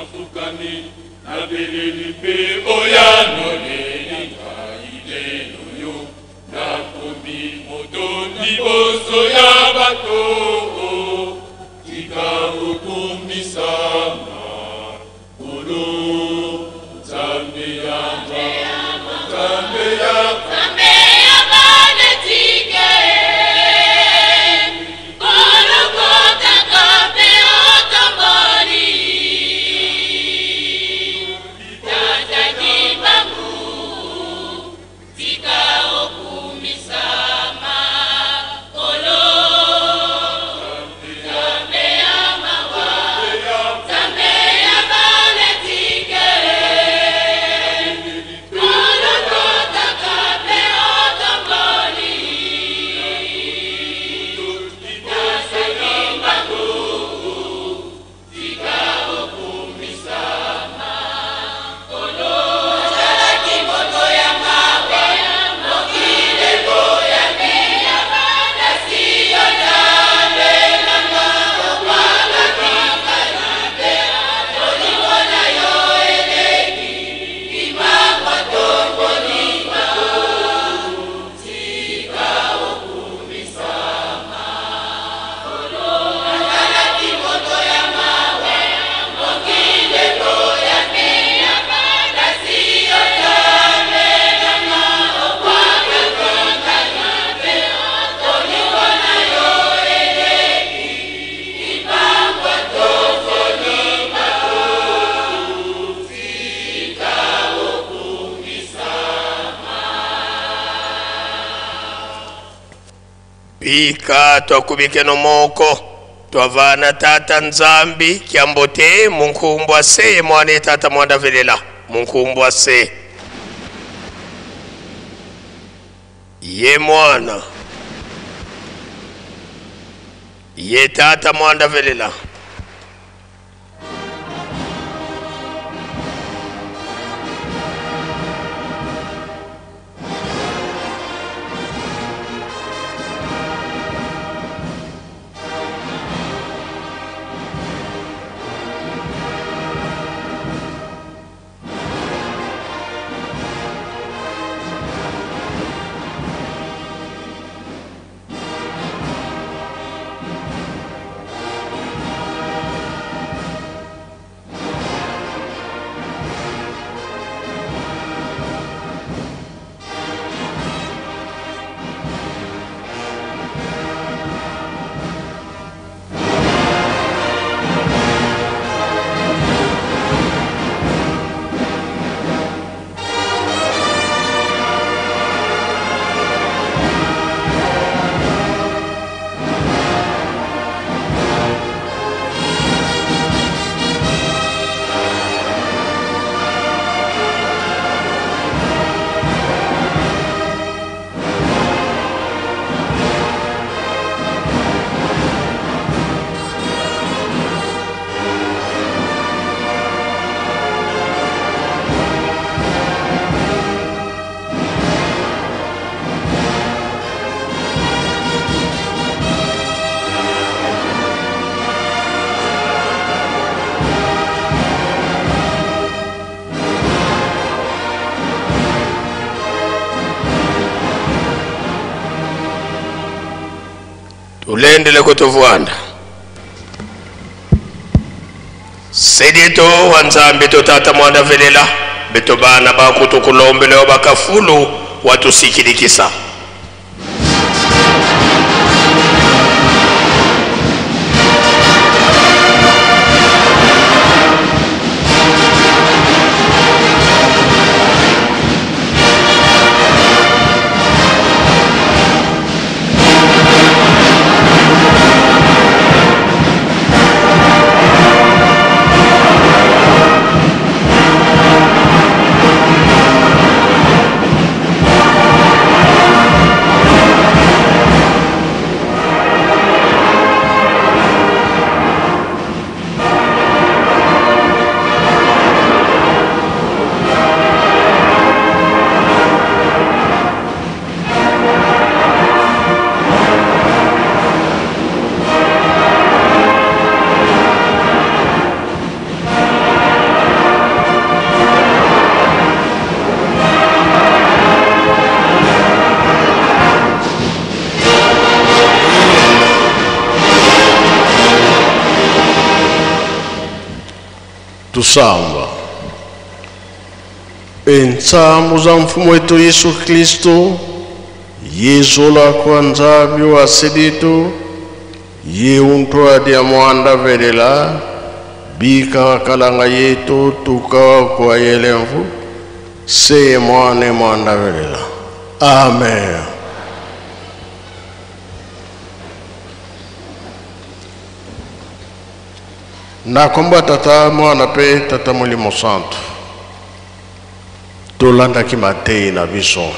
Nafukami, nabeleli mpe oyanoleli ngai lelo yo. Nakomi moto liboso ya bato, tika okumisama Nkolo Nzambe ya Nzambe ya Nzambe ya bana etike, kolokotaka mpe otomboli. Tata Kimbangu, tika okumisama Nkolo. Nzambe ya mawa, Nzambe ya bana etike, kolokotaka mpe otomboli. Tata Kimbangu, tika okumisama Nkolo. Nazalaki moto ya mawa, mokili eboyaki, kasi yo Nzambe na nga obwakaki ngai te. Bolingo na yo eleki Kimbangu atomboli nga, tika okumisama Nkolo. Nazalaki moto ya mawa, mokili eboyaki, kasi yo Nzambe na nga obwakaki ngai te. Bolingo na yo eleki Kimbangu atomboli nga, tika okumisama. Bika twakubikeno moko twavana tata Nzambi kyambo te munkumbwa se ye mwana ye tata mwanda velela munkumbwa se ye mwana ye tata mwanda velela. Tulendele kutuvuanda sedieto wa Nzambi to tata mwanda velela beto bana bakutukulombelewa bakafulu watusikilikisa. Tusamba. Entsambu za mfumo wetu Yesu Kristo, yezola kwa nzambi wa seditu, yeuntoa dia mwanda velela, bika kalanga yetu tukawa kwa yelemvu, se mwane mwanda velela. Amen. Na kombo tata mwana pe tata molimo santo. Tolandaki matei na biso.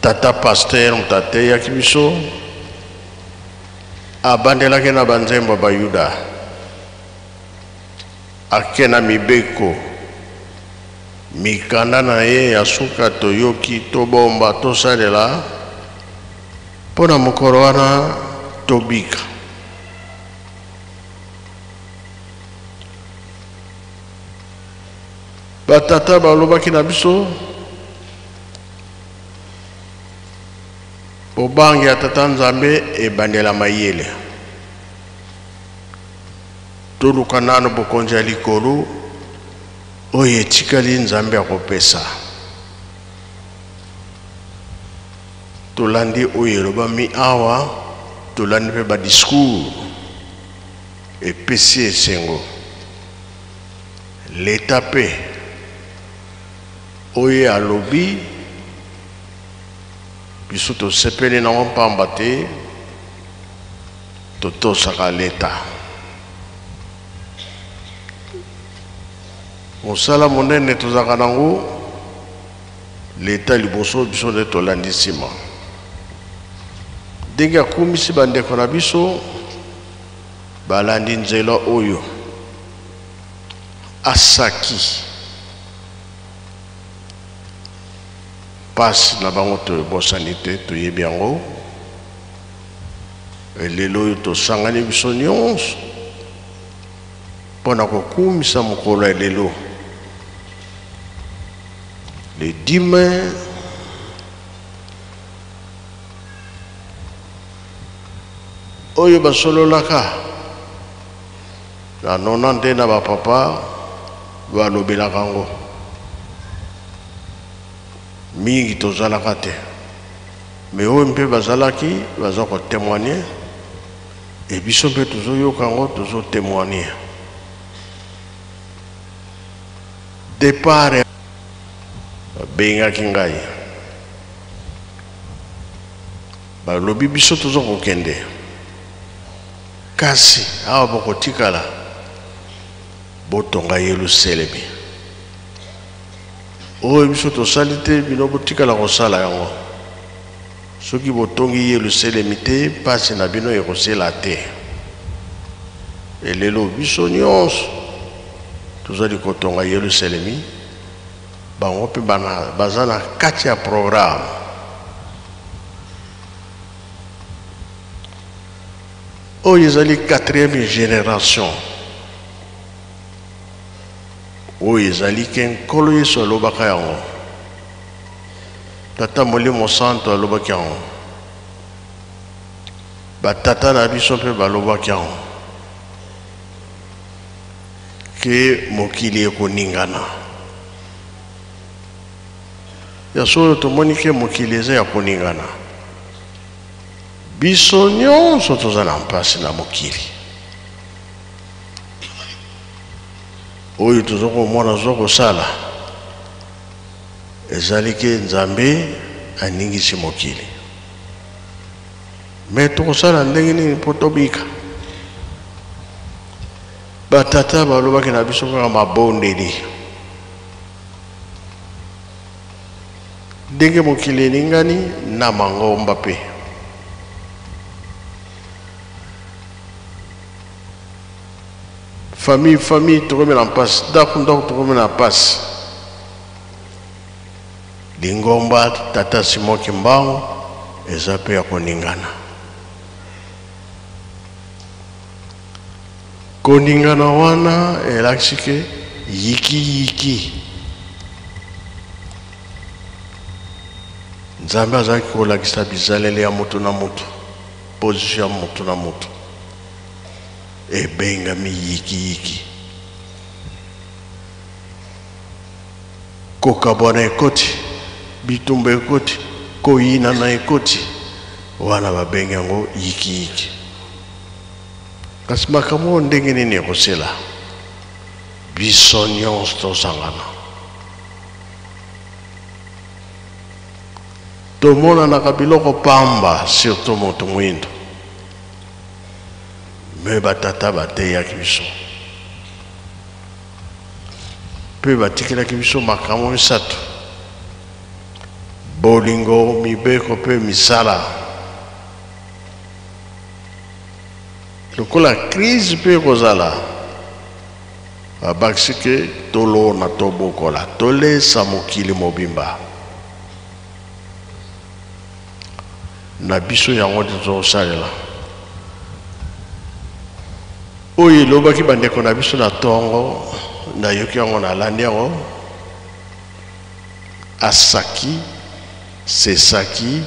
Tata pasteur moto ateyaki biso, abandelaki na banzembo ya Bayuda, ake na mibeko, mikanda na ye ya suka toyoki, tobomba, tosalela mpo na mokolo wana tobika. Batata balobaki na biso bobangi ya tata Nzambe ebandela mayele. Toluka nano bokonzi ya likolo oyo etikali Nzambe akopesa. Tolandi oyo elobami awa, tolandi mpe ba discours epesi esengo. Leta mpe oyo alobi biso tosepeli nango mpamba te totosaka leta. Mosala monene tozalaka nango leta liboso, biso nde tolandi nsima. Ndenge akumisi bandeko na biso balandi nzela oyo asaki pasi na bango tobosani te, toyebi yango. Lelo oyo tosangani biso nyonso mpo na kokumisa mokolo ya lelo le 10 mai oyo basololaka na nona nde na bapapa balobelaka yango mingi tozalaka te, me oyo mpe bazalaki baza kotemoigne, e biso mpe tozoyoka yango tozotemoigne. Départ babengaki ngai, balobi biso toza kokende, kasi awa bokotikala botonga Yelusalemi. Oyo biso tosali te, bino botikala kosala yango. Soki botongi Yelusalemi te, mpasi na bino ekosila te. Elelo biso nyonso tozali kotonga Yelusalemi, bango mpe baza na kati ya programme. Oyo ezali 4e génération. Oyo ezali ke Nkolo Yesu alobaka yango, Tata Molimo Santo alobaki yango, batata na biso mpe balobaki yango, ke mokili ekoningana. Ya solo tomoni ke mokili eza ya koningana. Biso nyonso toza na mpasi na mokili oyo toza komona toza kosala, ezali ke Nzambe aningisi mokili. Me tokosala ndenge nini mpo tobika? Batata balobaki na biso kaka mabondeli. Ndenge mokili eningani na mangomba mpe famille famille tokomi na mpasi, ndako ndako tokomi na mpasi. Lingomba tata Simon Kimbangu eza mpe ya koningana. Koningana wana elakisi ke yiki yiki. Nzambe azalaki kolakisa bizaleli ya moto na moto, position ya moto na moto ebengami yiki yiki. Kokabwana ekoti, bitumba ekoti, koyinana ekoti, wana babengi yango yikiyiki. Kasi makambo oyo ndenge nini ekosila? Biso nyonso tosangana, tomonanaka biloko pamba, surtout moto mwindo. Me batata bateyaki biso mpe batikelaki biso makambo misato: bolingo, mibeko mpe misala. Lokola crise mpe ekozala, babakisi ke tolona, tobokola, tolesa mokili mobimba na biso. Yango nde tozosalela oyo elobaki bandeko na biso na ntongo. Nayoki yango, nalandi yango, asaki sesaki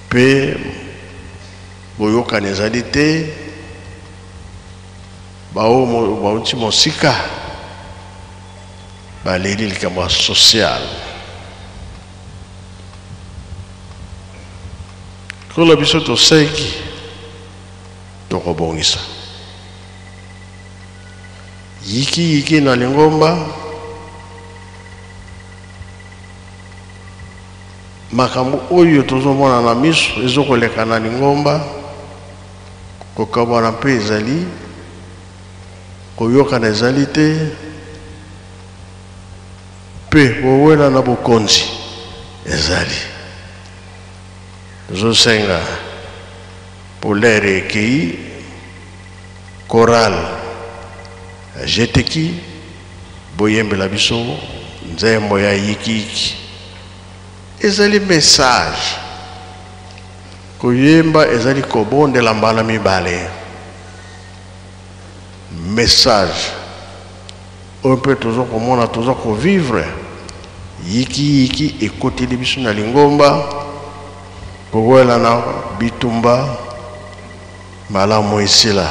mpe boyokani ezali te. Bao bauti mosika baleli likambo ya social. Kola biso tosengi tokobongisa yikiyiki na lingomba. Makambo oyo tozomona na miso ezokoleka na lingomba, kokabwana mpe ezali, koyokana ezali te, mpe kowela na bokonzi ezali. Tozosenga polere ekei chorale jeteki boyembela biso nzembo ya yikiyiki. Ezali message, koyemba ezali kobondela mbala mibale. Message oyo mpe toza komona, toza kovivre yikiyiki ekoteli biso na lingomba, kowela na bitumba. Malamu esila,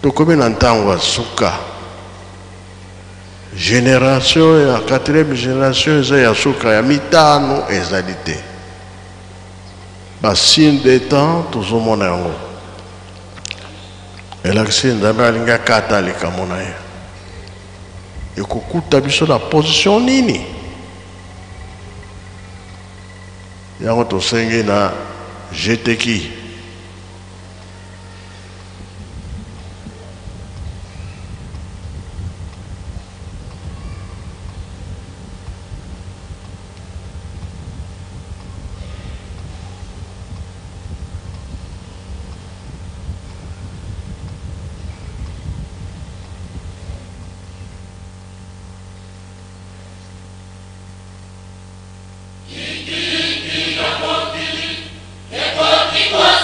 tokomi na ntango ya suka. Génération ya quatrième génération eza ya suka, ya mitano ezali te. Basigne de temps tozomona yango, elakisi Nzambe alingi akata likambo na ye. Ekokuta biso na position nini? Yango tosengi na jeteki. Yikiyiki na mokili ekoki.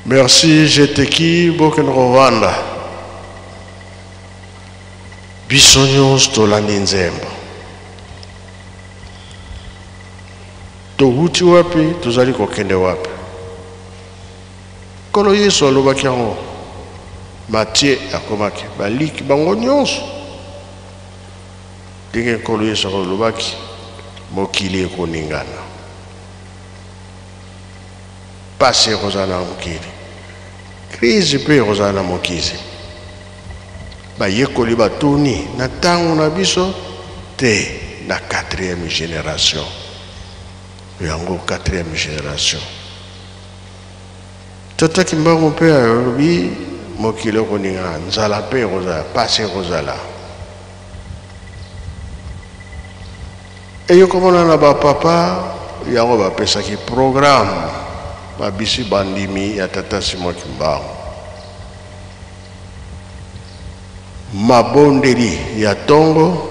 Merci Jeteki bokende kovanda. Biso nyonso tolandi nzembo. Towuti wapi, tozali kokende wapi? Nkolo Yesu alobaki yango. Matthieu akomaki, baliki bango nyonso. Ndenge Nkolo Yesu alobaki, mokili ekoningana. Pasi ekozala na mokili, crise mpe ekozala na mokili. Bayekoli batuni na ntango na biso te, na 4e génération. Yango 4e génération. Tata Kimbangu mpe alobi mokili ekoningana, nzala mpe ekozala, pasi ekozala. Eye komona na ba papa yango bapesaki programme babisi bandimi ya tata Simon Kimbangu. Mabondeli ya tongo,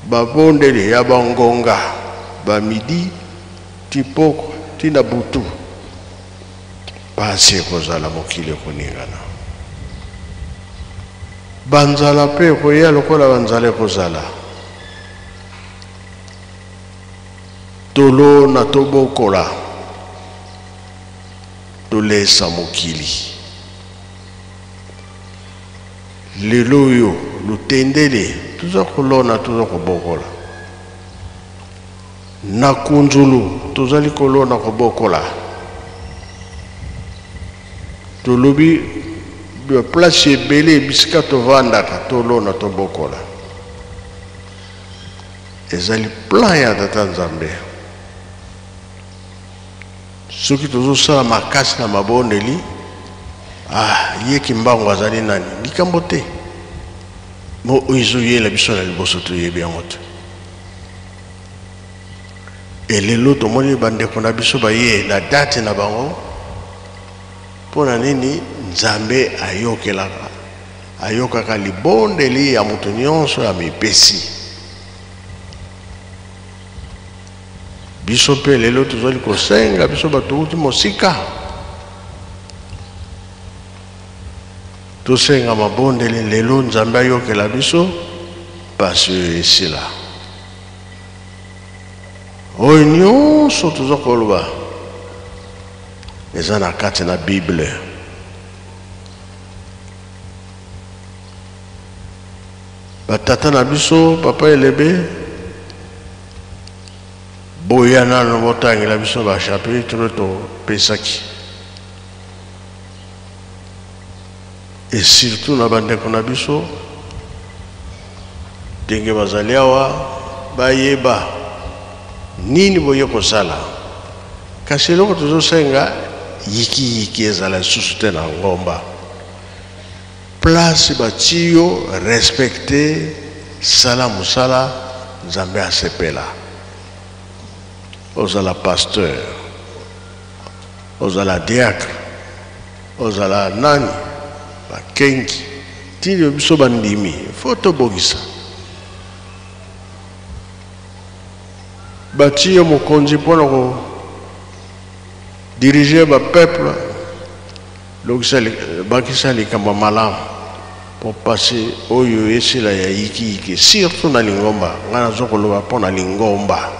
babondeli ya bangonga ba midi ti pokwa ti na butu. Pasi ekozala, mokili ekoningana. Banzala mpe ekoya lokola banzala ekozala. Tolona tobokola, tolesa mokili. Lelo oyo lutendele toza kolona, toza kobokola. Na kunzulu tozali kolona kobokola. Tolobi place ebele bisika tovandaka tolona tobokola. Ezali plan ya Tata Nzambe. Soki tozosala makasi na mabondeli, ye Kimbangu azali nani? Likambo te. Mo oyo ezoyela biso na liboso toyebi yango te. Elelo tomoni bandeko na biso baye na date na bango Mpo na nini Nzambe ayokelaka, ayokaka libondeli ya moto nyonso amipesi? Biso mpe lelo tozali kosenga, biso bato touti mosika, tosenga mabondeli lelo Nzambe ayokela biso mpasi oyo esila. Oyo nyonso toza koloba eza na kati na Bible. Batata na biso, papa Elebe, boya nano botangela biso ba chapitre topesaki, et surtout na bandeko na biso ndenge bazali awa, bayeba nini boye kosala. Kasi eloko tozosenga, yikiyiki ezala lisusu te na ngomba. Place batie yo, respecte, sala mosala, Nzambe asepela. Ozala pasteur, ozala diacre, ozala nani, bakengi tino biso bandimi, fo tobongisa. Batie yo mokonzi mpona ko diriger ba peuple, lokisa bakisa likambo malamu po pasi oyo esila ya yikiyiki, surtout na lingomba. Ngai nazo koloba mpo na lingomba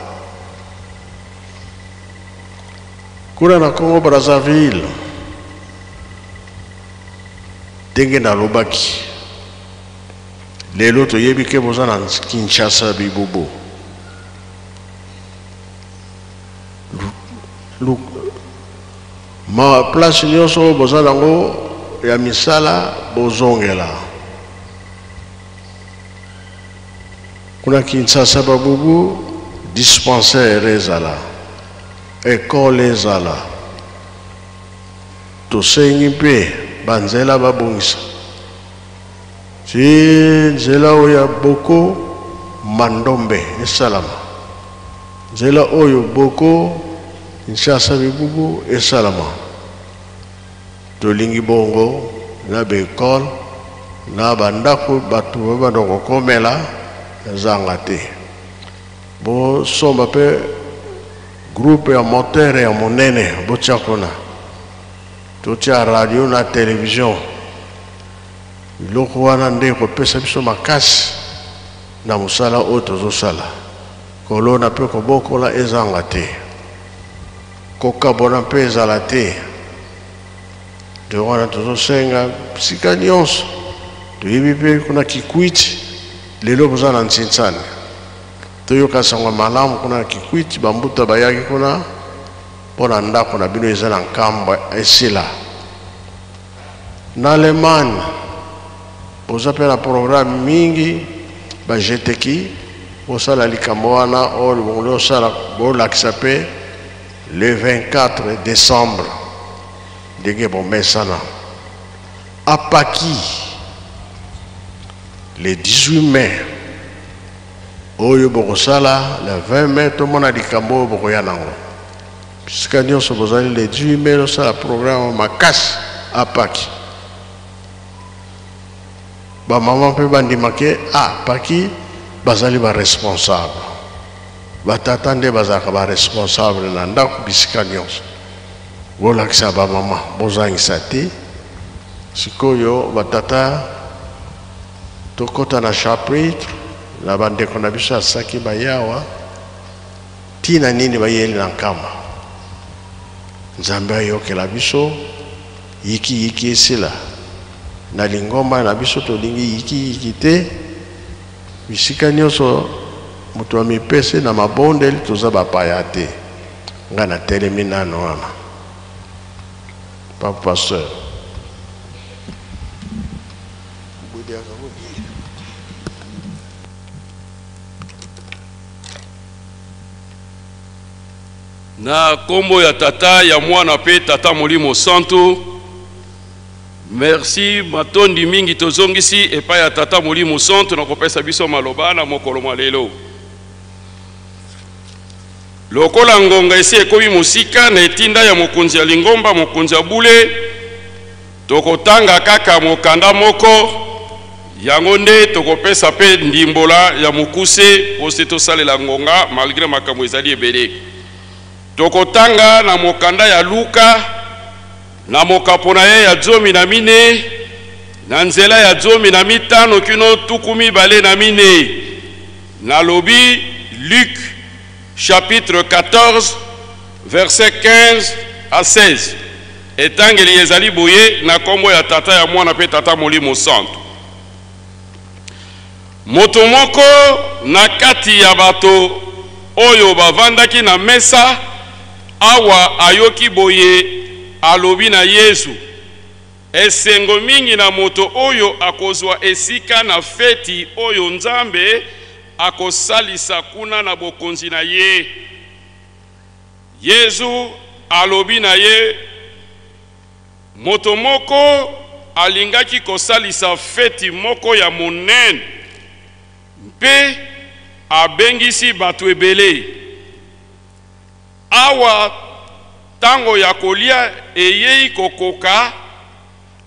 kuna na Congo Brazzaville. Ndenge nalobaki, lelo toyebi ke boza na Kinshasa bibubu ma place nyonso oyo boza nango ya misala, bozongela kuna Kinshasa babubu, dispensaire ezala, ekole ezala. Tosengi mpe banzela babongisa ti nzela oyo ya Boko Mandombe esalama, nzela oyo Boko Kinshasa bibubu esalama. Tolingi bongo na baekole na bandako bato babanda kokomela ezanga te. Bosomba mpe groupe ya moteur ya monene, botia kuna, totia radio na television. Biloko wana nde ekopesa biso makasi na mosala oyo tozosala. Kolona mpe kobokola ezanga te, kokabona mpe ezala te. Nde wana tozosenga bisika nyonso. Toyebi mpe kuna Kikwiti lelo boza na Ntsinsani, toyoka sango malamu kuna na Kikwiti. Bambuta bayaki kuna mpo na ndako na bino eza na nkambo esila. Na Allemagne boza mpe na programme mingi, bajeteki bosala likambo wana oyo bongoli osala, bolakisa mpe le 24 décembre ndenge bomesana. Apaki le 18 mai oyo bokosala, le 20 mai tomona likambo oyo bokoya nango. Bisika nyonso bozali, le 18 mai osala programme makasi. Apaki bamama mpe bandimake apaki bazali baresponsable. Batata nde bazalaka baresponsable na ndako. Bisika nyonso bolakisa bamama, bozangisa te. Sikoyo batata, tokɔta na chapitre na bandeko na biso asaki bayawa. Ntina nini bayeli na nkamba? Nzambe ayokela biso, yikiyiki esila na lingomba na biso. Tolingi yikiyiki te. Bisika nyonso moto amipesi na mabondeli, toza bapaya te. Ngai natelemi nano wana, papa pasteur. Na nkombo ya Tata, ya Mwana mpe Tata Molimo Santu, merci. Matondi mingi tozongisi epai ya Tata Molimo Santu na kopesa biso maloba na mokolo mwa lelo. Lokola ngonga esi ekomi mosika, na etinda ya mokonzi ya lingomba, mokonzi ya bule, Tokotanga kaka mokanda moko, yango nde tokopesa mpe ndimbola ya mokuse mpo se tosalela ngonga malgre makambo ezali ebele. Tokotanga na mokanda ya Luka na mokapo na ye ya 14 na nzela ya 15 kino 24. Nalobi Luc chapitre 14 verset 15 à 16. Etangeli ezali boye na nkombo ya Tata ya Mwana mpe Tata Molimo Santu. Moto moko na kati ya bato oyo bavandaki na mesa awa ayoki boye, alobi na Yezu, Esengo mingi na moto oyo akozwa esika na feti oyo Nzambe akosalisa kuna na bokonzi na ye. Yezu alobi na ye, Moto moko alingaki kosalisa feti moko ya monene mpe abengisi bato ebele. Awa tango ya kolia eyei kokoka,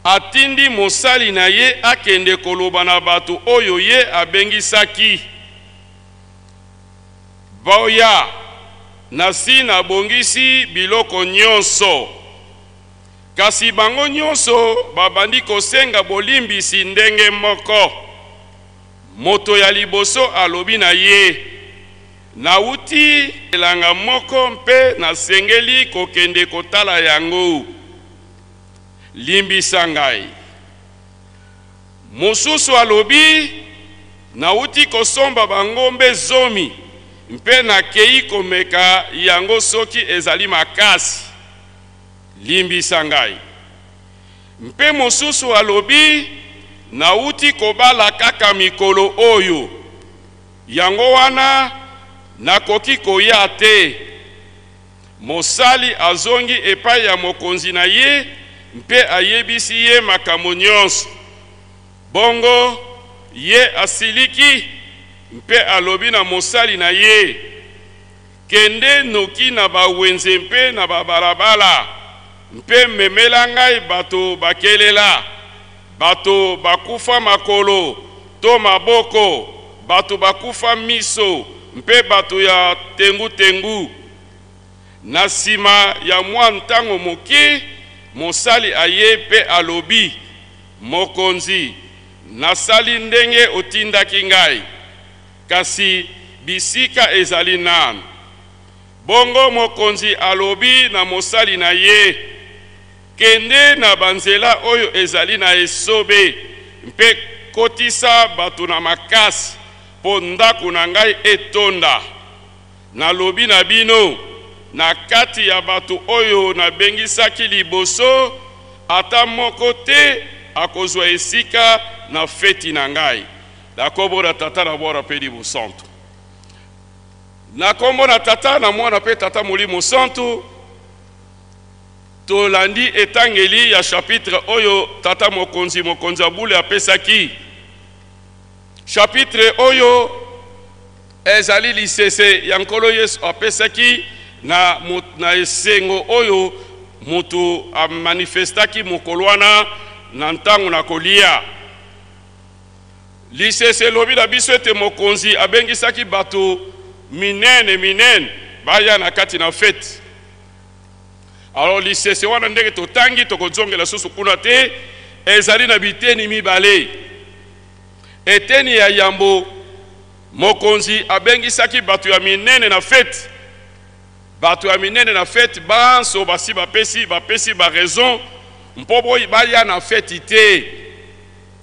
atindi mosali na ye akende koloba na bato oyo ye abengisaki, Boya, nasi nabongisi biloko nyonso. Kasi bango nyonso babandi kosenga bolimbisi ndenge moko. Moto ya liboso alobi na ye, Nawuti elanga moko mpe nasengeli kokende kotala yango. Limbisa ngai. Mosusu alobi, Nawuti kosomba bangombe zomi mpe nakei komeka yango soki ezali makasi. Limbisa ngai. Mpe mosusu alobi, Nawuti kobala kaka mikolo oyo, yango wana nakoki koya te. Mosali azongi epai ya mokonzi na ye mpe ayebisi ye makambo nyonso. Bongo ye asiliki mpe alobi na mosali na ye, Kende noki na bawenze mpe na babalabala mpe memela ngai bato bakelela, bato bakufa makolo to maboko, bato bakufa miso mpe bato ya tengu-tengu. Na nsima ya mwa ntango moke, mosali aye mpe alobi, Mokonzi, nasali ndenge otindaki ngai, kasi bisika ezali nanu. Bongo mokonzi alobi na mosali na ye, Kende na banzela oyo ezali na esobe mpe kotisa bato na makasi, mpo ndako na ngai etonda. Nalobi na bino, na kati ya bato oyo nabengisaki liboso, ata moko te akozwa esika na feti na ngai. Na kombo na Tata, na Mwana mpe Elimo Santu. Na kombo na Tata, na Mwana mpe Tata Molimo Santu, tolandi etangeli ya chapitre oyo Tata Mokonzi, Mokonzi ya bule apesaki. Chapitre oyo ezali lisese ya Nkolo Yesu apesaki na, na esengo oyo moto amanifestaki mokolo wana na ntango na kolia. Lisese elobi na biso ete mokonzi abengisaki bato minene minene baya na kati na feti. Alors lisese wana ndenge totangi, tokozongela susu kuna te, ezali na biteni mibale. Eteni ya yambo, mokonzi abengisaki bato ya minene na feti. Bato ya minene na feti banso basi bapesi bapesi ba raison mpo baya na feti te.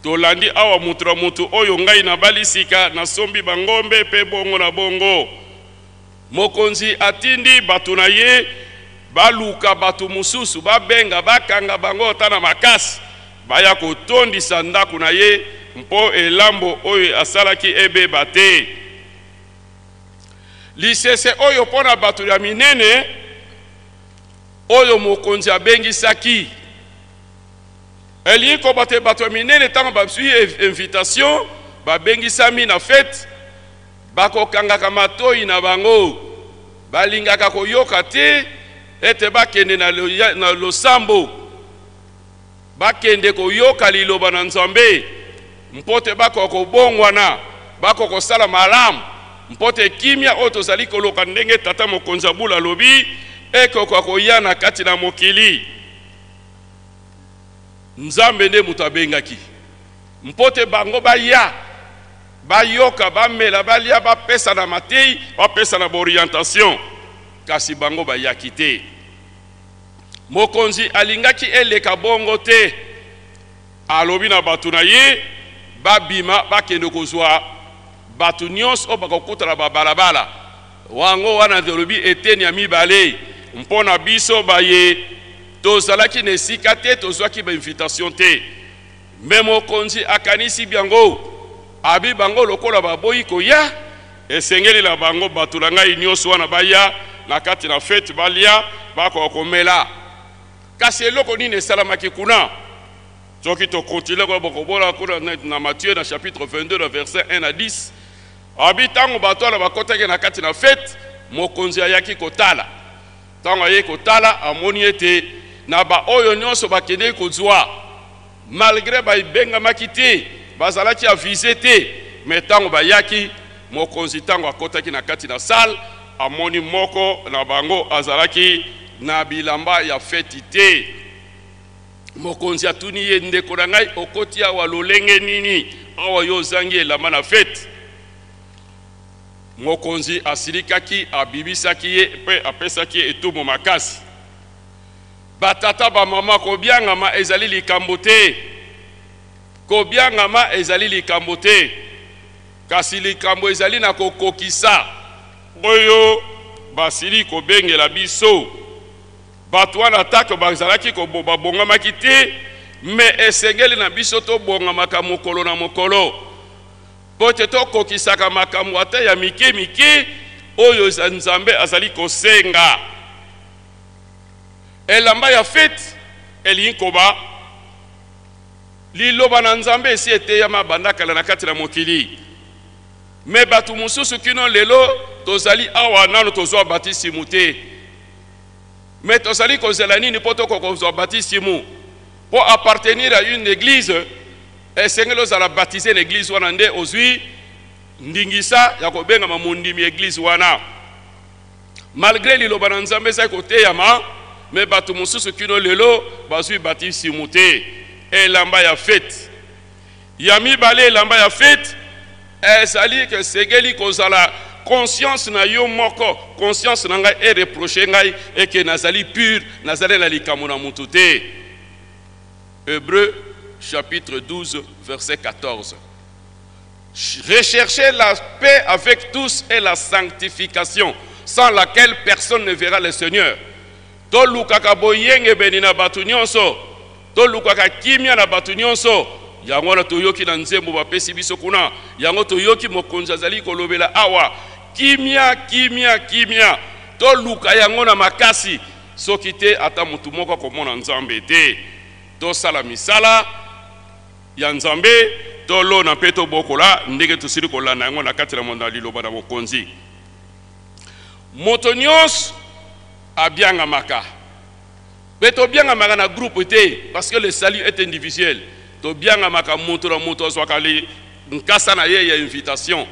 Tolandi awa moto na moto oyo ngai nabali sika, nasombi bangombe mpe bongo na bongo. Mokonzi atindi bato na ye baluka bato mosusu, babenga, bakanga bango ata na makasi, baya kotondisa ndako na ye mpo elambo oyo asalaki ebeba te. Lisese oyo mpo na bato ya minene oyo mokonzi abengisaki elingi koloba te bato ya minene ntango bazwi invitation, babengisami na fete, bakokangaka matoi na bango, balingaka koyoka te ete bakende na losambo. Bakende koyoka liloba na Nzambe mpo te bakoka kobongwana, bakoka kosala malamu, mpo te kimia oyo tozali koloka ndenge tata mokonzi ya bula alobi ekoka koya na kati na mokili. Nzambe nde moto abengaki mpo te bango baya, bayoka, bamela, balia, bapesa na mateyi, bapesa na baorientation, kasi bango bayaki te. Mokonzi alingaki eleka bongo te. Alobi na bato na ye babima bakende kozwa bato nyonso oyo bakokuta na babalabala. Wango wana tolobi eteni ya mibale mpo na biso baye tozalaki na esika te, tozwaki ba invitation te. Me mokonzi akanisi byango, abi bango lokola baboyi koya, esengeli na bango bato na ngai nyonso wana baya na kati na fete, balia, bakoka komela. Kasi eloko nini esalamaki kuna? Soki tokontinue koya bokobola kuna na Matthieu na chapitre 22 na verset 1 à 10, abi ntango bato wana bakotaki na kati na fete, mokonzi ayaki kotala. Ntango ayei kotala, amoni ete na baoyo nyonso bakendeki kozwa, malgre babengamaki te, bazalaki avise te, me ntango bayaki, mokonzi ntango akotaki na kati na salle, amoni moko na bango azalaki na bilamba ya feti te. Mokonzi atuni ye, ndeko na ngai, okoti awa lolenge nini? Awa yo ozangi elamba na feti. Mokonzi asilikaki, abimisaki ye mpe apesaki ye etumbu makasi. Batata, bamama, kobiangama ezali likambo te. Kobiangama ezali likambo te, kasi likambo ezali na kokokisa oyo basili kobengela biso. Bato wana atako bazalaki babongamaki te, me esengeli na biso tobongamaka mokolo na mokolo mpo ete tokokisaka makambo ata ya mike mike oyo Nzambe azali kosenga. Elamba ya feti elingi koba liloba na Nzambe esi eteyama banda kala na kati na mokili, me bato mosusu kino lelo tozali awa nano tozwa batisimu te. Me tozali kozela nini mpo tokoka kozwa batisimu? Mpo appartenir à une église, esengeli ozala baptise na église wana nde ozwi ndingisa ya kobengama mondimi église wana. Malgré liloba na Nzambe ezali koteyama, me bato mosusu kino lelo bazwi batisimu te. Elamba ya fete ya mibale, elamba ya fete ezali ke esengeli kozala conscience na yo moko. Conscience na ngai ereproche ngai eke nazali pure, nazali na likambo na motu te. Hébreu chapitre 12 verset 14. Recherchez la paix avec tous et la sanctification, sans laquelle personne ne verra le Seigneur. Tolukaka boyengebeni na bato nyonso, tolukaka kimia na bato nyonso. Yango wana toyoki na nzembo bapesi biso kuna, yango toyoki mokonzi azali kolobela awa, kimia, kimia, kimia. Toluka yango na makasi, soki te ata motu moko akomona Nzambe te. Tosala misala ya Nzambe, tolona mpe tobokola ndenge tosili kolanda yango na kati na liloba na mokonzi. Moto nyonso abiangamaka, mpe tobiangamaka na groupe te, parce que le salut est individuel. Tobiangamaka moto na moto azwaka nkasa na ye ya invitation.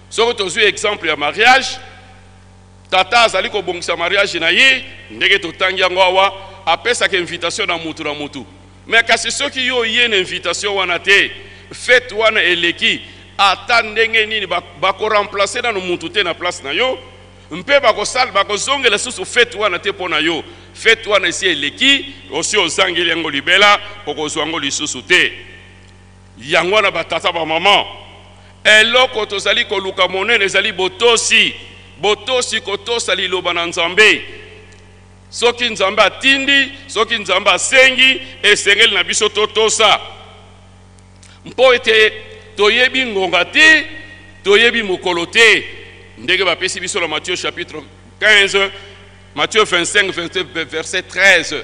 Soki tozwi exemple ya mariage, tata azali kobongisa mariage na ye ndenge totangi yango awa, apesaka invitation na motu na motu. Me kasi soki yo oye na invitation wana te, fete wana eleki, ata ndenge nini bakoremplace nano motu te na place na yo, mpe bakosala bakozongela susu fete wana te mpo na yo. Fete wana esi eleki, osi ozangeli yango libela, okozwa yango lisusu te. Yango wana batata bamama, eloko tozali koluka monene ezali botosi, botosi, kotosa liloba na Nzambe. Soki Nzambe atindi, soki Nzambe asengi, esengeli na biso totosa, mpo ete toyebi ngonga te, toyebi mokolo te. Ndenge bapesi biso na Matthieu chapitre 15, Matthieu 25 verset 13,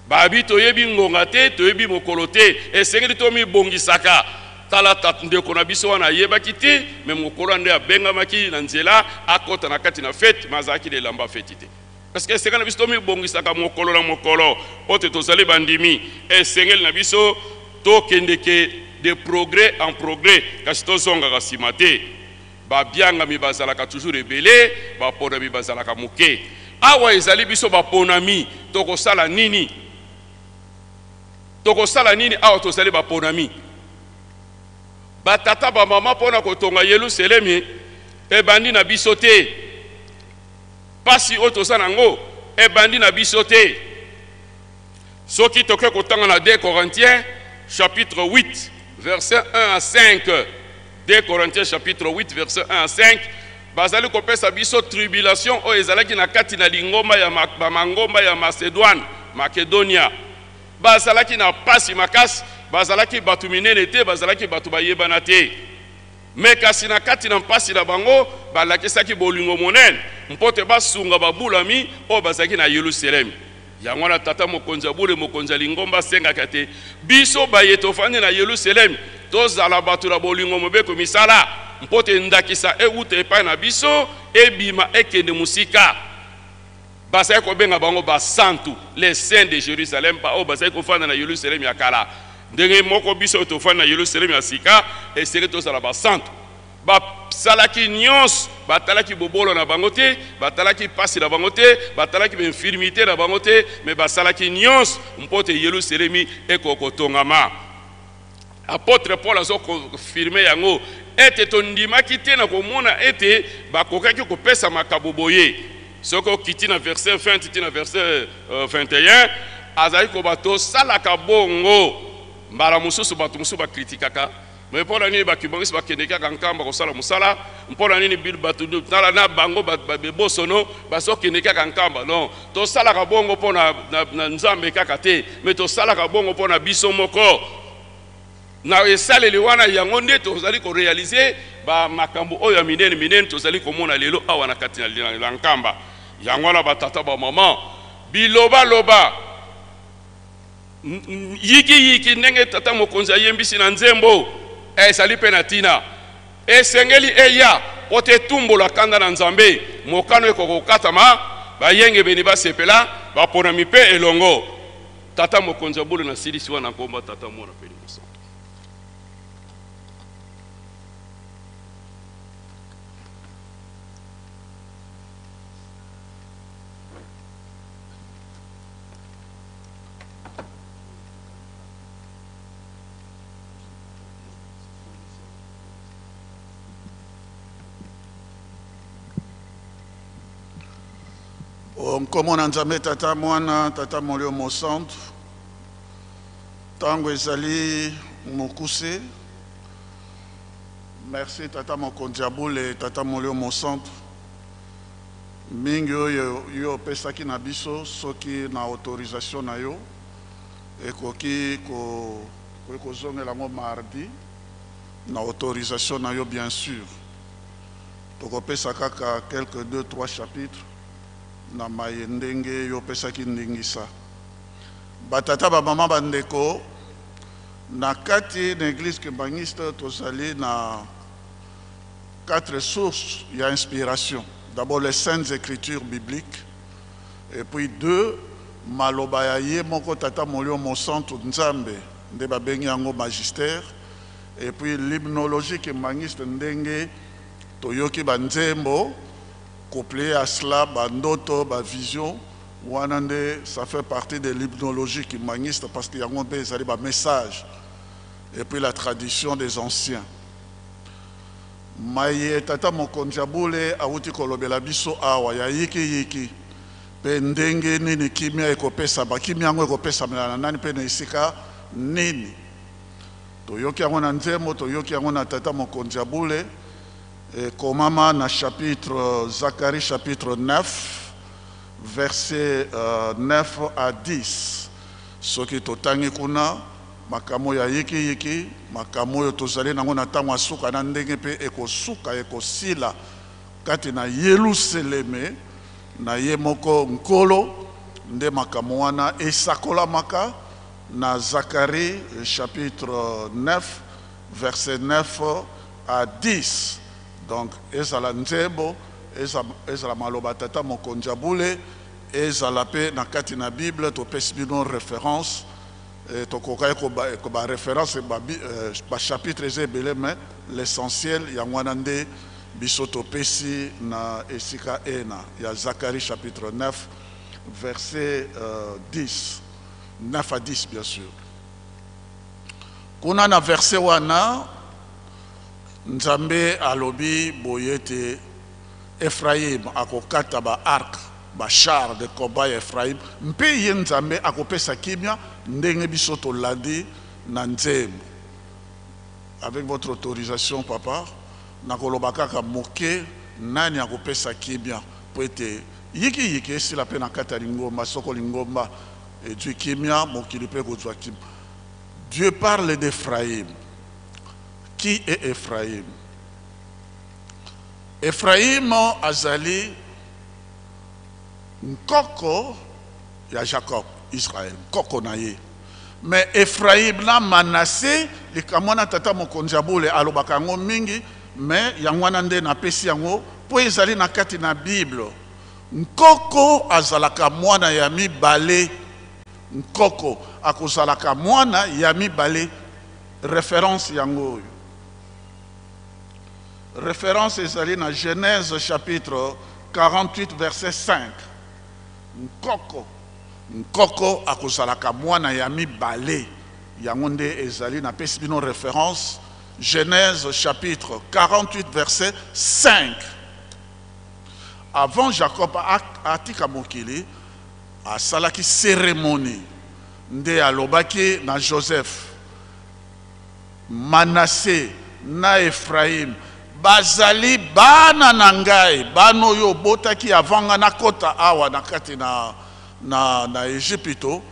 babi toyebi ngonga te, toyebi mokolo te, esengeli tomibongisaka. Tala ndeko na biso wana ayebaki te, me mokolo nde abengamaki na nzela akɔta na kati na fete, me azalaki na elamba feti te. Parce que esengeli na biso tomibongisaka mokolo na mokolo mpo te tozali bandimi. Esengeli na biso tokendeke de progrès en progrès, kasi tozongaka nsima te. Babiangami bazalaka toujours ebele, baponami bazalaka moke. Awa ezali biso baponami, tokosala nini? Tokosala nini awa tozali baponami? Batata bamama mpo na kotonga Yelusalemi ebandi na biso te. Pasi oyo toza na yango ebandi na biso te. Soki toke kotanga na 2 Corinthiens chapitre 8 verset 1 à 5, 2 Corinthiens chapitre 8 verset 1 à 5, bazali kopesa biso tribulation oyo ezalaki na kati na lingomba ya bamangomba ya Macedoine, Makedonia. Bazalaki na pasi makasi, bazalaki bato minene te, bazalaki bato bayebana te. Mais kasi na kati na mpasi na bango, balakisaki bolingo monene mpo te basunga babulami oyo bazalaki na Yelusalemi. Yango wana tata mokonzi ya bule, mokonzi ya lingomba asengaka te biso baye tofandi na Yelusalemi tozala bato na bolingo mobeko misala, mpo te ndakisa ewuta epai na biso ebima ekende mosika. Bazali kobenga bango basantu, les saints de Jerusalem, baoyo bazali kofanda na Yelusalemi ya kala. Ndenge moko biso oyo tofandi na Yelusalemi ya sika, esengeli tozala basantu. Basalaki nyonso, batalaki bobolo na bango te, batalaki mpasi na bango te, batalaki bainfirmite na bango te, me basalaki nyonso mpo te Yelusalemi ekoka kotongama. Apotre Paul azo confirme yango ete tondimaki te na komona ete bakokaki kopesa makabo boye. Soki okiti na verset 20 ti na verset 21, euh, azali koba tosalaka bongo. Mbala mosusu bato mosusu bakritikaka me mpo na nini bakibongisi bakende kaka nkamba kosala mosala? Mpo na nini bato tala na bango bebosono bazokende kaka nkamba? Non, tosalaka bongo mpo na, na, na Nzambe kaka te, me tosalaka bongo mpo na biso moko. Na esaleli wana yango nde tozali korealize bamakambo oyo ya minene minene tozali komona lelo awa na kati na nkamba. Yango wana batata bamama bilobaloba yikiyiki ndenge tata mokonzi ayembisi na nzembo ezali mpe na ntina. Esengeli eya mpo te etumbola kanda na Nzambe, mokano ekoka kokatama, bayengebeni basepela, baponami mpe elongo. Tata mokonzi ya bule, nasilisi wana nkombo ya Tata, Mwana mpe Elimo Santu. Nkombo na Nzambe Tata, Mwana, Tata Molimo Mosantu. Ntango ezali mokuse. Merci Tata Mokonzi ya Bule, Tata Molimo Mosantu. Mingi oyo yo opesaki na biso soki na autorisation na yo ekoki ko kozongela yango mardi na autorisation na yo bien sur. Tokopesa kaka quelques deux trois chapitres na maye ndenge yo opesaki ndingisa. Ba tata ba mama ba ndeko na kati na eglise kimbanguiste tozali na quatre sources ya inspiration. D'abord les saintes écritures bibliques et puis deux maloba ya ye moko tata molio mosantu Nzambe nde babengi yango magistère et puis l'hymnologie kimbanguiste ndenge toyoki ba nzembo couplé à cela ba ndoto ba vision wana nde ça fait partie de l'hymnologie kimbanguiste parce que yango mpe ezali ba message et puis la tradition des anciens. Maye tata mokonzi ya bule awuti kolobela biso awa ya yiki yiki mpe ndenge nini kimia ekopesama, kimia yango ekopesamela na nani mpe na esika nini. Toyoki yango na nzembo, toyoki yango na tata mokonzi ya bule, ekomama na chapitre Zacharie chapitre 9 verset 9 à 10. Soki totangi kuna makambo ya yikiyiki, makambo oyo tozali nango na ntango ya suka na ndenge mpe ekosuka, ekosila kati na Yeluseleme na ye moko Nkolo, nde makambo wana esakolamaka na Zacharie chapitre 9 verset 9 à 10. Donc ezala nzembo, ezala maloba tata mokonzi ya bule, Ezala mpe na kati na Bible, topesi bino référence. Tokokaki ba référence, ba chapitre eza ebele, mais l'essentiel yango wana nde biso topesi na esika ena ya Zacharie chapitre 9 verset 10, 9 à 10 bien sûr. Kuna na verset wana, Nzambe alobi boye ete Ephraim akokata ba arc, ba char de combat ya Ephraim, mpe ye Nzambe akopesa kimia, ndenge biso tolandi na nzembo. Avec votre autorisation, papa, nakoloba kaka moke nani akopesa kimia, po ete yikiyiki esila mpe na kati ya lingomba. Soko lingomba ezwi kimia, mokili mpe kozwa kimia. Dieu parle d'Ephraïm. Qui est Ephraïm? Ephraïm azali nkoko ya Jacob, Israël, nkoko na ye. Mais Ephraïm na Manassé, likambo wana tata mokonzi ya bule alobaka yango mingi, mais yango wana nde napesi yango mpo ezali na kati na Bible. Nkoko azalaka mwana ya mibale. Nkoko akozalaka mwana ya mibale. Référence yango oyo. Référence ezali na Genèse chapitre 48 verset 5. Nkoko akozalaka mwana ya mibale. Yango nde ezali, napesi bino référence Genèse chapitre 48 verset 5. Avant Jacob atika mokili, asalaki cérémonie nde alobaki na Joseph: Manassé na Ephraim bazali bana na ngai, bana oyo obotaki avant nga nakota awa na kati na Egypte.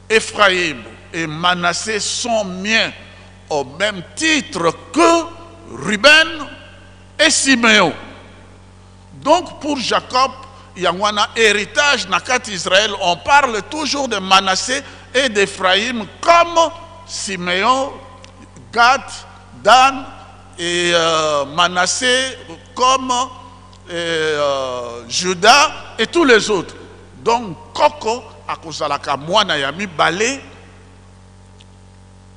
Ephraim et Manassé sont miens au même titre que Ruben et Siméon. Donc pour Jacob, il y a un héritage na kati Israël, on parle toujours de Manassé et d'Ephraïm comme Siméon, Gad, Dan et Manassé comme Judas et tous les autres. Donc koko akozalaka mwana ya mibale,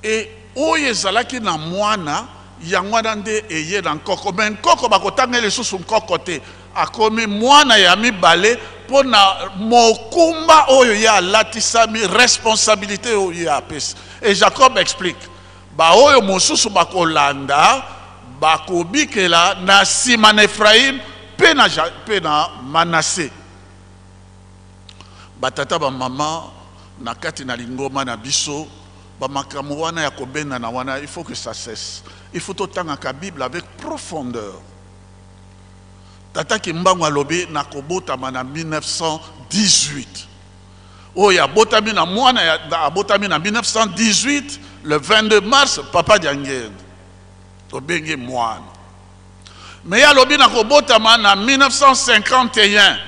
e oyo ezalaki na mwana yango wana nde eye na nkoko. Me nkoko bakotanga lisusu nkoko te, akomi mwana ya mibale mpo na mokumba oyo ye alatisami, responsabilité oyo ye apesi. Et Jacob explique: baoyo mosusu bakolanda, bakobikela na nsima na Ephraim mpe na Manassé. Batata, bamama, na kati na lingomba na biso, bamakambo wana ya kobendana wana, il faut que ça cesse. Il faut totangaka Bible avec profondeur. Tata Kimbangu alobi nakobotama na 1918. Oyo abotami na mwana, abotami na 1918 le 22 mars, papa Diangende, tobengi mwana. Me ye alobi nakobotama na 1951.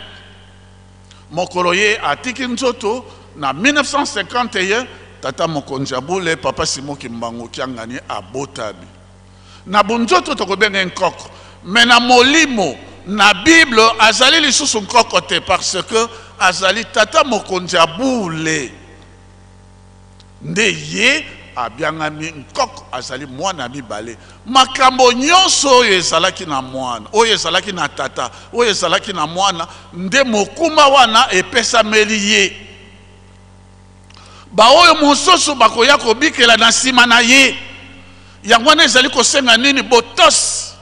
Mokolo ye atiki nzoto na 1951, tata mokonzi ya bule, papa Simon Kimbangu Kiangani, abotami na bonzoto, tokobenga nkoko. Me na molimo, na Bible, azali lisusu nkoko te, parce que azali tata mokonzi ya bule nde ye abiangami nkoko, azali mwana mibale. Makambo nyonso oyo ezalaki na mwana, oyo ezalaki na tata, oyo ezalaki na mwana, nde mokumba wana epesameli ye. Baoyo mosusu bakoya kobikela na nsima na ye. Yango wana ezali kosenga nini? Botosi.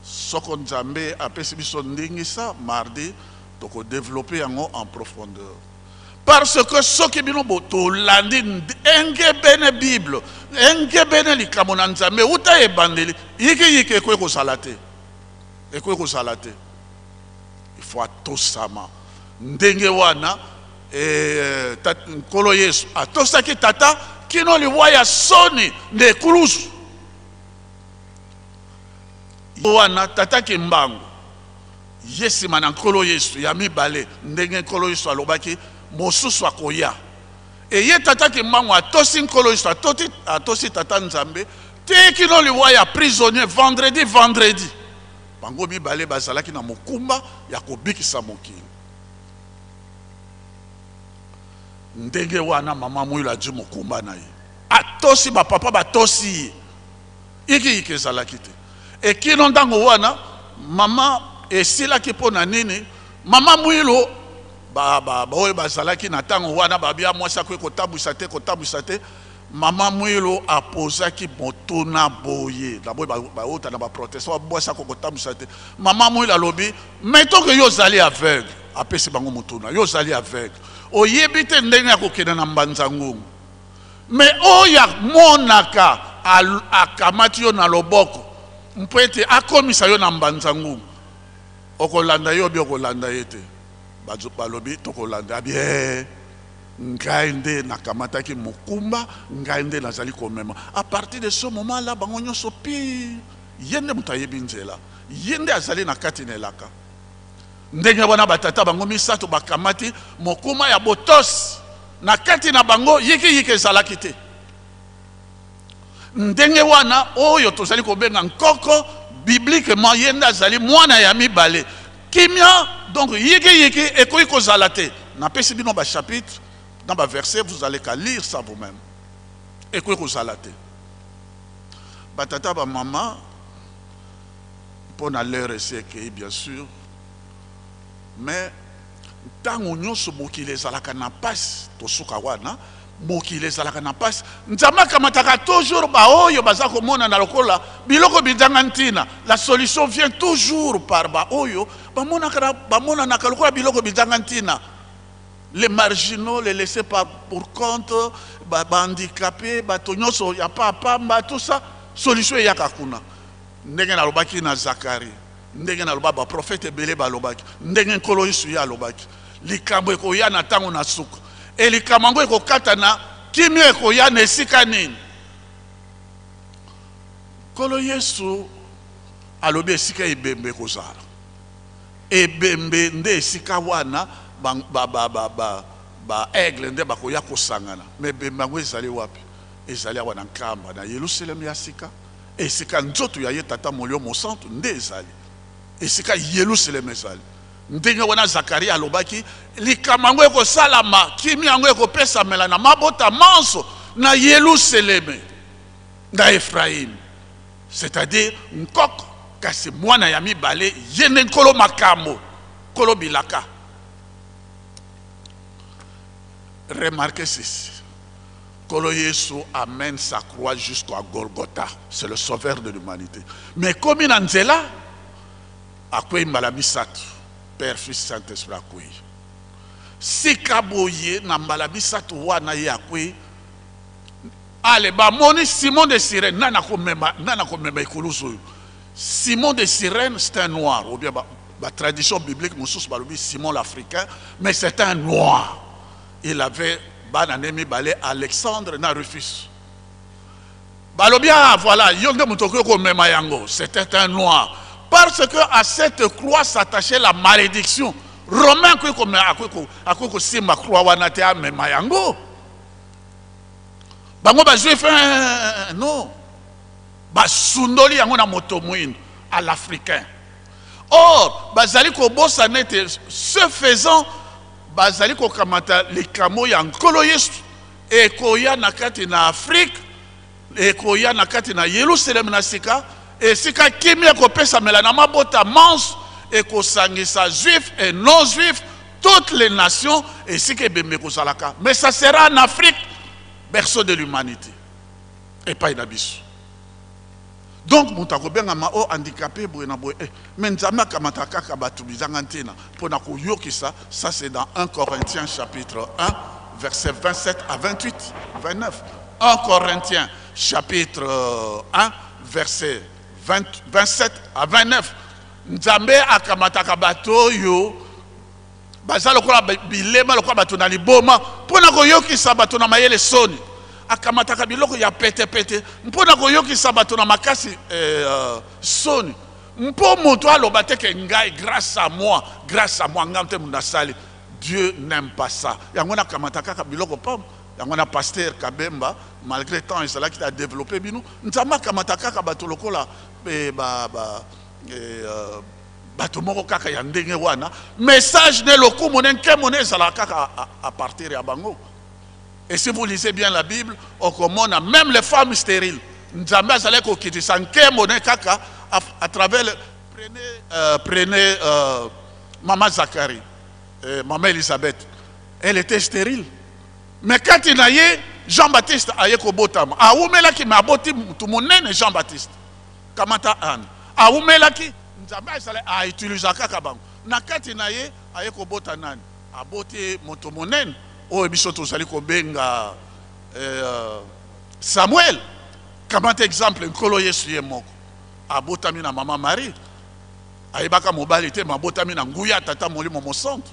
Soko Nzambe apesi biso ndingisa, mardi tokodévelopper yango en profondeur, parce que soki bino tolandi engebene Bible, engebene likambo na Nzambe uta ebandeli, yikiyiki ekoki kozala te, ekoki kozala te. Il faut atosama ndenge wana. Nkolo Yesu atosaki tata kino liwa ya soni nde ekulusu wana. Tata Kimbangu ye nsima na Nkolo Yesu ya mibale, ndenge Nkolo Yesu alobaki mosusu akoya, eye tata Kimbangu atosi Nkolo Yesu, atosi tata Nzambe te kino liwa ya prisonnier, vendredi, vendredi. Bango mibale bazalaki na mokumba ya kobikisa mokili. Ndenge wana mama Mwilu azwi mokumba na ye. Atosi ba papa batosi ye. Yiki yiki ezalaki te. E kino ntango wana mama esilaki mpo na nini? Mama Mwilu ba, ba, baoyo bazalaki na ntango wana babia mwasi akoki kotambwisa te, kotambwisa te. Mama Mwilu apozaki motuna boye na boye bauta na baprotestant mwasi akoki kotambwisa te. Mama Mwilu alobi mettons que yo ozali aveugle, apesi bango motuna, yo ozali aveugle, oyebi te ndenge ya kokende na mbanza ngungu, mais oyo amonaka akamati yo na loboko mpo ete akomisa yo na mbanza ngungu, okolanda ye obi okolanda ye te? Balobi tokolanda bien. Ngai nde nakamataki mokumba, ngai nde nazali komema. A partir de ce moment là, bango nyonso pi, ye nde moto ayebi nzela, ye nde azali na kati na elaka. Ndenge wana batata bango misato bakamati mokumba ya botosi na kati na bango, yikiyiki ezalaki te. Ndenge wana oyo tozali kobenga nkoko bibliquement, ye nde azali mwana ya mibale. Kimia, donc yikiyiki ekoki kozala te. Napesi bino ba chapitre na ba verset, vous allez qu'à lire ça vous-même. Ekoki kozala te. Batata ba mama, mpo na l'heure esi ekei bien sûr, mais ntango nyonso mokili ezalaka na mpasi, tosuka wana, mokili ezalaka na mpasi, Nzambe akamataka toujours baoyo baza komonana lokola biloko bizanga ntina. La solution vient toujours par baoyo bamonanaka lokola biloko bizanga ntina. Les marginaux, les laissés par, pour compte, ba, ba handicapés, bato nyonso ya pamba, tout ça, solution eyaka kuna. Ndenge nalobaki na Zacharie, ndenge naloba ba prophète ebele balobaki, ndenge Nkolo Yesu ye alobaki, likambo ekoya na ntango na suka. E likambo yango ekokata na kimia, ekoya na esika nini? Nkolo Yesu alobi esika ebembe ekozala. Ebembe nde esika wana ba, ba, ba, ba, ba, ba aigle nde bakoya kosangana. Mais ebembe yango ezali wapi? Ezali awa na Nkamba, na Yelusalemi ya sika, esika nzoto ya ye Tata Molimo Mosantu nde ezali, esika Yelusalemi ezali. Ndenge wana Zakaria alobaki likambo yango ekosalama, kimia yango ekopesamela na mabota manso na Yelusalemi, na Efraime, c'est-à-dire nkoko, kasi mwana ya mibale ye nde nkolo makambo, nkolo bilaka. Remarquez ceci. Nkolo Yesu amène sa croix jusqu'à Golgotha. C'est le sauveur de l'humanité. Mais comme na nzela, akwei mbala misato. Père, Fils, Saint-Esprit akwei. Sika boye na mbala misato wana ye akwei. Ale bamoni Simon de Cyrène, nani akomema, nani akomema ekulusu oyo? Simon de Cyrène, c'est un noir, ou bien ba, ba tradition biblique mosusu balobi Simon l'Africain, mais c'est un noir. Il avait bana ne mibale, Alexandre na Rufus. Balobi, ah voilà, yo nde moto okoki komema yango. C'était un noir. Parce que à cette croix s'attachait la malédiction. Romain akoki komema, akoki kosimba croix wana te amema yango. Bango bazwi fin, non. Basundoli yango na moto moindo, à l'Africain. Or, bazali kobosana ete ce faisant, bazali kokamata likambo ya Nkolo Yesu ekoya na kati na Afrique, ekoya na kati na Yelusalemi na sika, esika kimia ekopesamela na mabota manso, ekosangisa juif et non juif, toutes les nations, esika ebembe ekozalaka. Mais ça sera en Afrique, berceau de l'humanité, epai na biso. Donc moto akobengama o handicapé boye na boye, mais Nzambe akamata kaka bato bizanga ntina mpo na koyokisa. Ça c'est dans 1 Corinthiens chapitre 1 verset 27 à 28, 29. 1 Corinthiens chapitre 1 verset 27 à 29. Nzambe akamataka bato oyo baza lokola bilema, lokola bato na liboma, mpo na koyokisa bato na mayele soni. Akamataka biloko ya petepete mpo na koyokisa bato na makasi soni, mpo moto aloba te ke ngai, grâce à moi, grâce à moi, ngai te moto nasali. Dieu n'aime pas ça. Yango nakamata kaka biloko pamba. Yango na pasteur Kabemba, malgré temps ezalaki a développer bino, Nzambe akamata kaka bato lokola, ba, ba, eh, bato moko kaka ya ndenge wana, message ne lokumu ne nkembo ne ezalaka kaka à partir ya bango. Et si vous lisez bien la Bible, okomona même les femmes stériles, Nzambe azalaki kokitisa nkembo ne kaka à travers le, prenez Maman Zacharie, Maman Elisabeth, elle était stérile. Mais kati na ye, Jean-Baptiste aye kobotama. Awumelaki, mais aboti mutu monene Jean-Baptiste. Kamata Anne. Awumelaki, Nzambe azali a utiliser kaka bango. Na kati na ye, aye kobota nani? Aboti moto monene oyo biso tozali kobenga Samuel. Kamata exemple, Nkolo Yesu ye moko. Abotami na Mama Marie. Ayebaka mobali te, mais abotami na nguya tata molimo mosantu.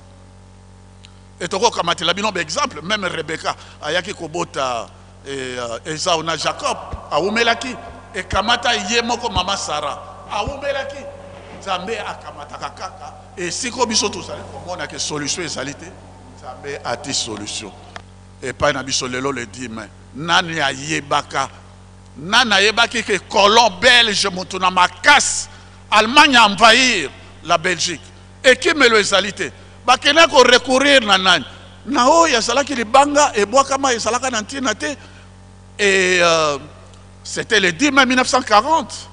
Et toko kamatela bino ba exemple, même Rebecca ayaki kobota Esau na Jacob, awumelaki e kamata ye moko Mama Sarah awumelaki. Nzambe akamataka kaka e siko biso tozali komona ke solution ezali te, Nzambe ati solution epai na biso lelo le 10 mai. Nani ayebaka? Nani ayebaki ke colon belge moto na makasi Allemagne a envahir la Belgique, ekimelo ezali te, bakende ko recourir na nani? Na oyo azalaki libanga ebwakama ezalaka na ntina te. Et c'était le 10 mai 1940,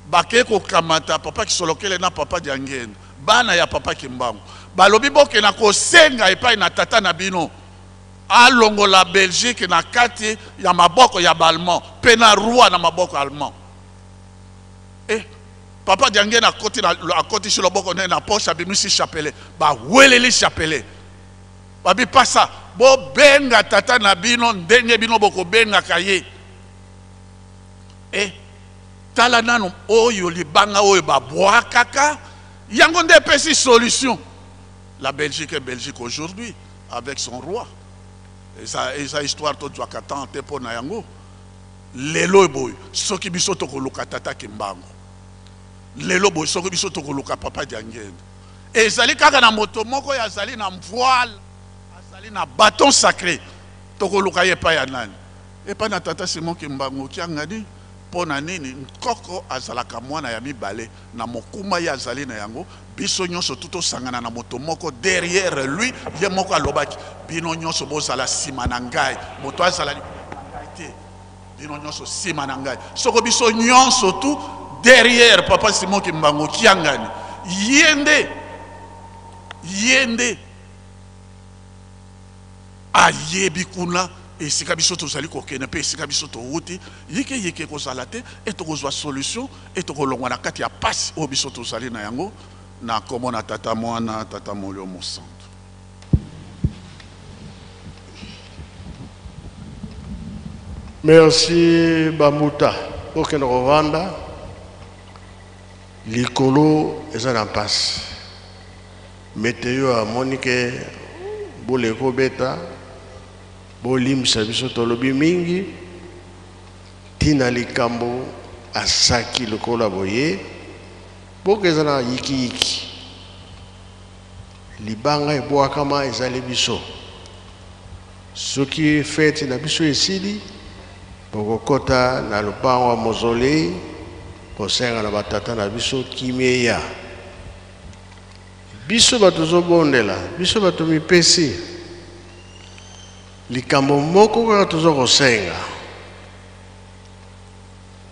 bake kokamata papa Kisolokele na papa Diangienda, bana ya papa Kimbangu, balobi bokenda kosenga epai na tata na bino alongola Belgique na kati ya maboko ya ba-Allemand mpe na roi na maboko allemand. Eh, papa Diangienda akoti na, akotisi loboko ne na poche, abimisi chapelet, baweleli chapelet, babi pasa bobenga tata na bino ndenge bino bokobengaka ye. Eh, tala nano oyo libanga oyo babwakaka yango nde epesi solution. La Belgique est Belgique aujourd'hui avec son roi. Eza histoire tozwaka temps te mpo na yango. Lelo boye soki biso tokoluka tata Kimbangu, lelo boye soki biso tokoluka papa Diangienda, ezali kaka na moto moko oyo azali na voile, azali na bâton sacré. Tokoluka ye epai ya nani? Epai na tata Simon Kimbangu Kiangani. Mpo na nini? Nkoko azalaka mwana ya mibale na mokumba ye azali na yango. Biso nyonso tu tosangana na moto moko derrière lui. Ye moko alobaki bino nyonso bozala nsima na ngai, moto azala na ngai te, bino nyonso nsima na ngai. Soko biso nyonso tu derrière papa Simon Kimbangu Kiangani, ye nde, ye nde ayebi kuna esika biso tozali kokende mpe esika biso towuti. Yike yike ekozala te, e tokozwa solution, e tokolongwa na kati ya pasi oyo biso tozali na yango. Na kombo na tata mwana tata molio mosantu. Merci Bamuta. Bokende kovanda likolo eza na mpasi. Meteo amoni ke boleko beta, bolimbisa biso tolobi mingi tina likambo asaki lokola boye. Boka eza na yikiyiki, libanga ebwakama ezali biso. Soki fete na biso esili, bokokota na lopango ya mausolée kosenga na batata na biso kimia. Biso bato tozobondela, biso bato mipesi likambo moko kaka toza kosenga,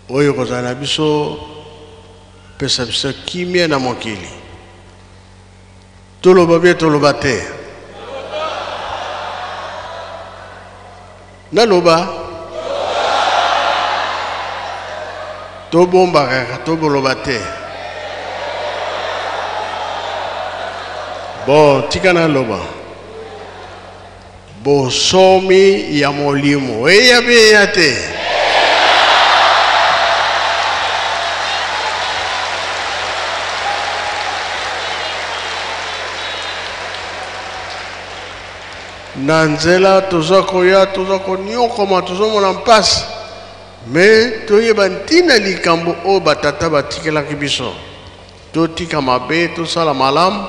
oyo kozala na biso, pesa biso kimia na mokili. Toloba bien, toloba te, naloba tobomba kaka, toboloba te. Bon, tika naloba bosomi ya molimo eya be eya te. Na nzela toza koya, toza konyokoma, tozomona mpasi, me toyeba ntina likambo oyo batata batikelaki biso. Totika mabe, tosala malamu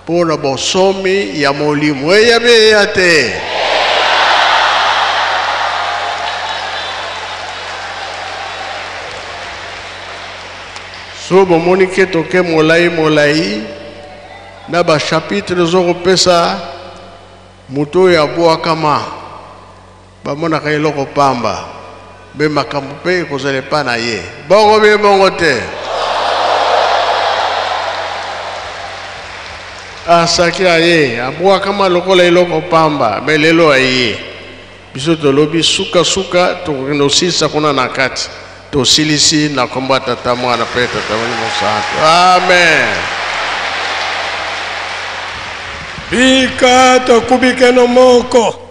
mpona bosomi ya molimo eya be eya te. So bomoni ke toke molai molai na bachapitre ezokopesa moto oyo abwakama, bamonaka eloko pamba, mpe makambo mpe ekozala epa na ye. Bongo bie bongo te. Asaki aye abwakama lokola eloko pamba, me lelo aye. Biso tolobi sukasuka tokokende kosilisa kuna na kati. Tosilisi na kombo ya Tata, Mwana mpe Tata Molimo Santu. Amen. Bika tokubikeno moko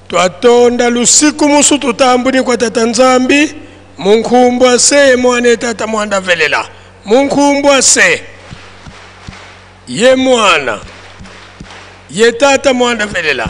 twatonda lusiku musu tutambuni kwa Tata Nzambi munkumbwa se mwana tata mwanda velela munkumbwa se ye mwana ye tata mwanda velela.